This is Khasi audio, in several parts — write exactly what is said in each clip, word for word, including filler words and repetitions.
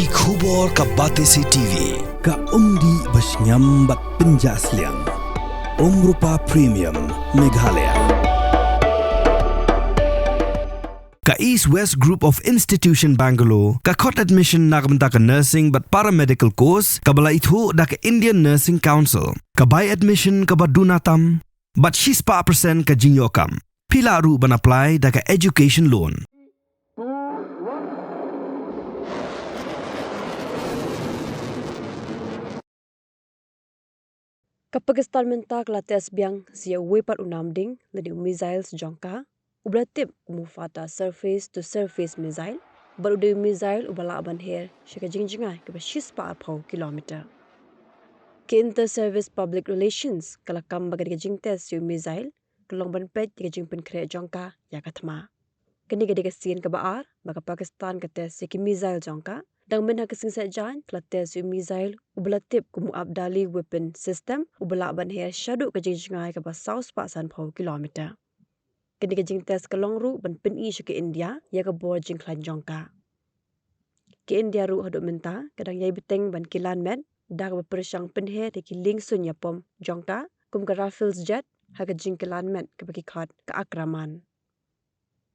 Ki khubor ka Batesi T V, ka umdih ba shngiam bad pynjah sliang. Umrupa Premium, Meghalaya. Ka East West Group of Institution Bangalore ka khot admission na ka bynta ka nursing bad paramedical course kaba la ithuh da ka Indian Nursing Council. Ka bai admission kaba duna tam bad shispah percent ka jingïoh kam. Phi lah ruh ban apply da ka education loan. Ka Pakistan mynta ka la test biang sa ïa uwei pat u namding lane u missile jong ka, uba la tip kum u Fattah surface to surface missile, bad u dei u missile uba lah ban her sha ka jingjngai kaba shispah arphew kilometer. Ka Inter Service Public Relations ka la kam ba ka dei ka jingtest ïa u missile ka long ban peit ïa ka jingpynkhreh jong ka ïa ka thma. Kane ka dei ka sien kaba ar ba ka Pakistan ka test ïa ki missile jong ka. Dang mynha ka sngi Saitjaiñ ka la test ïa u missile uba la tip kum u Abdali weapon system uba lah ban her shaduh ka jingjngai kaba saw spah sanphew kilometer. Kane ka jingtest ka long ruh ban pyni sha ka India ïa ka bor jingkhlaiñ jong ka. Ka India ruh haduh mynta ka dang ïai bteng ban kilan met da kaba pyrshang pynher ïa ki liengsuiñ ïapom jong ka kum ka Rafale jet ha ka jingkilan met kaba ki khot ka Akraman.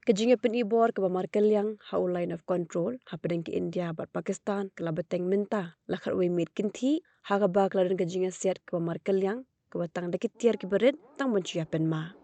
Ka jingïapyni bor kaba markylliang ha u Line of Control hapdeng ka India bad Pakistan ka la bteng mynta la khatwei miet kynthih, ha kaba ka la don ka jingïasiat kaba markylliang kaba tang da ki tiar kiba rit tang ban shu ïapynmih.